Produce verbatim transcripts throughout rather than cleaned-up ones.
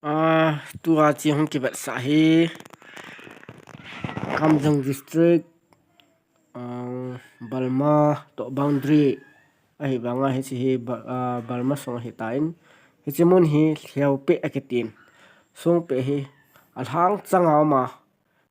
Ah, tua chi hung kivetsah hi Kamjong District, ah, Burma toh boundary ahi vanga hiche hi Ba-, ah, Burma sung ahi tan. Hiche mun hi Lheupeh akitin. Sungpeh hi alhang changa uma.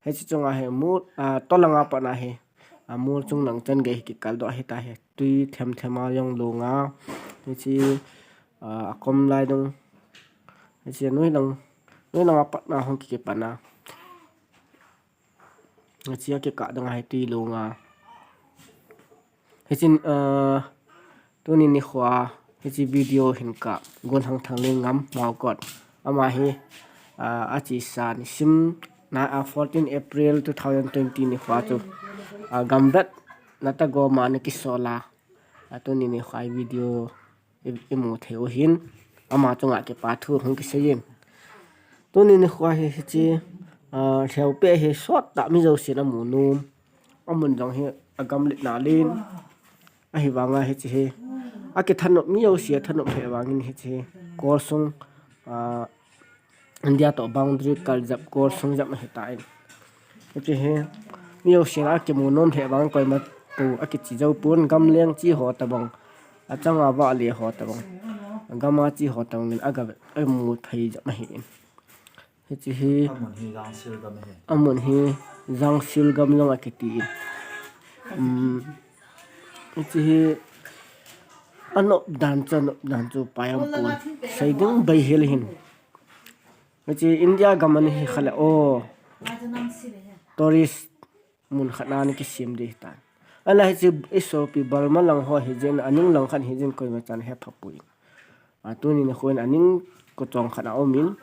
Hiche chunga hi mol, ah, tolanga patna hi, ah, mol chunglang chan gei hi kikal doh ahi ta hi. Tui themthem a jong lunga. Hiche, ah, akom lai dong. Hiche nuilang, nuilanga patna hung kikipatna. Hiche akikah dong ahi tui lunga. Hichun, ah, tuni nikho a, hiche video hin kah, Golhang Thanglenngam Maokot. Ama hi, ah, achesa nisim, na, ah, fourteen April two thousand twenty nikho a chu, ah, gamvet nata goma ana kisol a. Ah, tuni nikho a video i, imu thei u hin, ama chunga kipa thu hung kisei in. Tuni nikho hi hiche, ah, Lheupeh hi sottah mi jousen amu nom. Amun jong hi agamlet na len. Ahi vanga hiche hi. Akithanop mi jouse athanop lheh vangin hiche hi. Kolsung, ah, India toh boundary kal jep, Kolsung jep ahi tan. Hiche hi, mi jousen akimu nom lheh vang koima pu akiche jou pon, gamleng che ho tabang. Achanga vale ho tabang. Gama che ho tabang in aga, amu thei jep ahi in. Hiche hi, amun hi Jangsil gam ahi. Amun hi Jangsil gam jong akiti in. Um, hiche hi anop dan chu, anop dan chu pai aum pon. Sei ding bei hel hin. Hiche India gam ana hi kha le o. Tourist mun khat na ana kisem ding ahi tan. Ahinla hiche isopi Burma lang ho hijin, aning lang khat hijin koima chan hepha poi. Ah, tuni nikho in aning kochong khat aum in.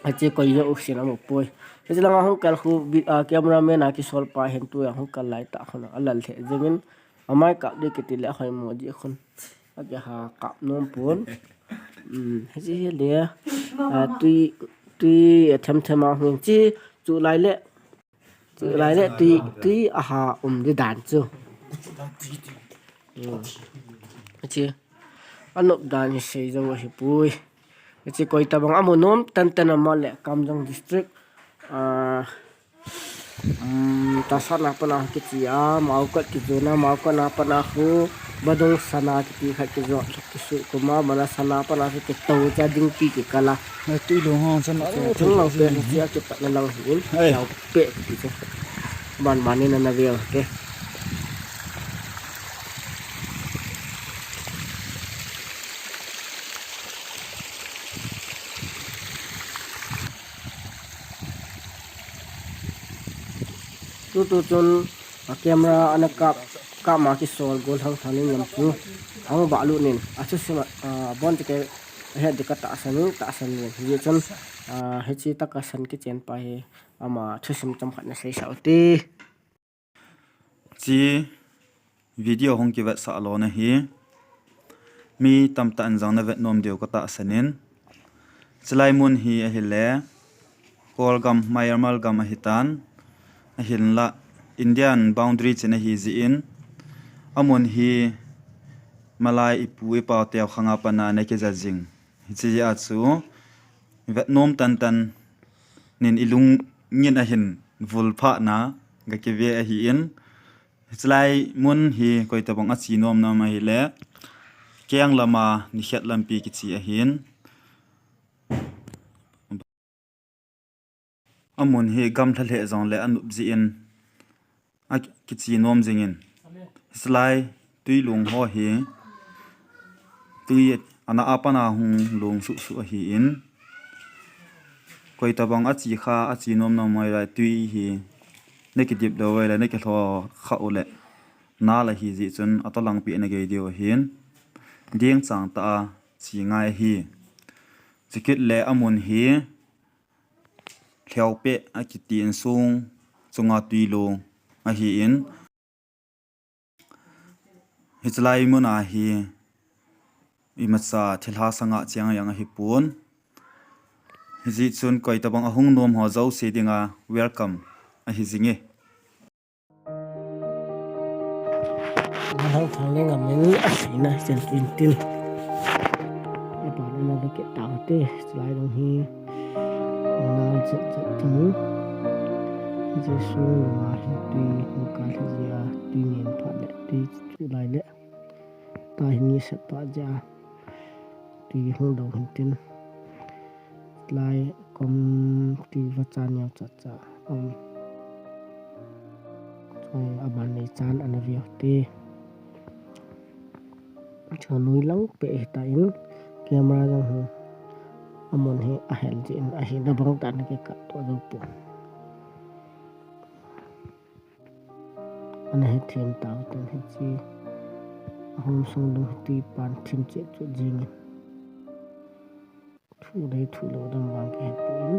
Hiche koi jousen amu poi. Hiche langa hung kal khu, ah, cameraman a kisol pa hin tua hung kal lai tah khun alal lheh jeng in. Amai kap ding kiti le ahoimo ding khun. Akiha kap nom pon. Um, hiche hi le, ah, tui, tui, ah, themthem a hung chi chu lai le. Chu lai le tui, tui aha um ding dan chu. Hmm. Hiche anop dan hi sei jou ahi poi. Hiche koi tabang amu nom tantan ama le Kamjong District. Ah, um, tahsa na pana kiche a, Maokot kijona, Maokot na pana khu, Badung Sana kiti khat kijo, kisu kuma, mana Sana pana khu kitou cha dingpi kikal a. Tui lung hong chan a, chung lang pen, hiche a kipatna lang hin. Lheupeh kiti chu. Ban ban in ana ve u hite. Tutu chun a camera ana kap, kap ma kisol Golhang Thanglenngam chu ahung vahlut in, athusim a, ah, abon cheh kei ahet ding katahsan in, tahsan in. Hijeh chun, ah, hiche taka san kichen pa hi ama thusim chomkhat na seisah u hite. Hiche video hung kivetsah lona hi mi tamtah in jong na vet nom diu katahsan in. Chulai mun hi ahile, Kolgam, Myanmar gam ahitan, ahinla Indian boundary chin ahi jeh in, amun hi malai ipu ipau teu khanga pana ana kija jing. Hiche jeh a chu vet nom tantan in ilung in ahin vul phat na ga kive ahi in, hiche lai mun hi koi tabang ache nom nam ahile, keng lama nikhat lampi kiche ahin. Amun hi gamlha lheh jongle anop jeh in akiche nom jing in. Hiche lai tui lung ho hi tui ana a pana hung lung suhsuh ahi in. Koi tabang ache kha, ache nom nam ahile tui hi na kidip lou ahile na kilho kha u le nal ahi jeh chun atolang peh na gei diu ahin. Ding chang tah a che ngai ahi. Chukit le amun hi Lheupeh akiti in sung chunga tui lung ahi in. Hiche lai mun a hi imacha thilha sanga cheng jong ahi pon. Hijeh chun koi tabang ahung nom ho jouse dinga welcome ahi jing e. Golhang Thanglenngam in aseina hichen tin tin. Aban ana ve kit tau hite, chulai dong hi. Nal chet chet thing. Hiche sung lunga hi tui hung kal hi jia, tui nen phat le, tui chu lai le. Tahi ni set phat jia. Tui hung do hin tin. Lai kom tui va cha neo cha cha. Um. Choi aban nei chan ana veu te. Chonui lang pe hi ta in camera jong hi amun hi ahel jin ahi na bang ta na ke ka to jo pu. Ana he them ta ten he chi. Ahom sung dung hi ti pan thim che chu jing in. Thu dei thu lo dam vang ke he pu in.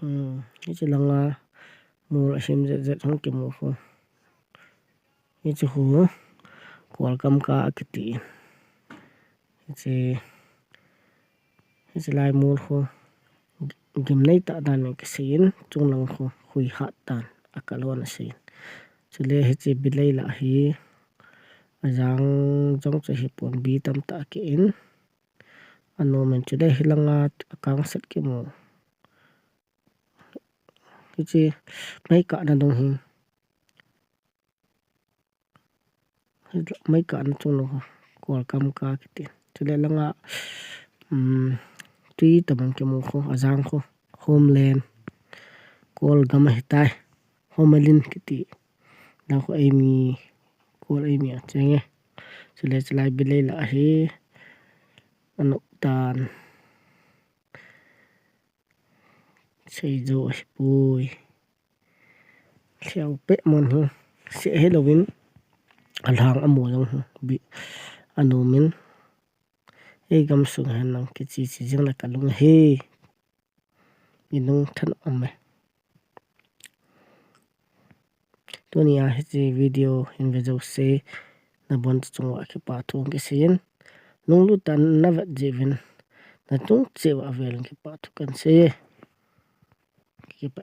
Hmm, hiche langa mol asim jet jet hung kimu khu. Hiche khu Kualkam ka akiti. Hiche, hiche lai mol khu gimnei tah dan in kisei in, chunglang khu hui hat dan a kalon asei in. Chule hiche bilei lah hi ajang jong chu hipon, bi tamtah kei in. Anom in chule hilanga akang set kimu. Hiche mei kahna dung hi. Mei kahna chunglang khu Kualkam ka kiti. Chule langa, um, tui tabang kimu khu, ajang khu, Homeland. Kol gam ahitai. Homalin kiti. Lang khu eimi, Kol eimi acheng e. Chule chulai bilei lah hi. Anop tan. Sei jo ahipoi. Lheo peh mon hi. Se hilouvin. Alhang amo jong hi. Bi anom in. Ei gamsung hen nang kichi chi jing le kalung ahi. Inung than um e. Tunia hiche video hin ve jouse nabon chunga kipa thu kisei in. Lunglut tah in navet jeh uvin. Nachung cheh uva avel in kipa thu kahin sei e. Kipa.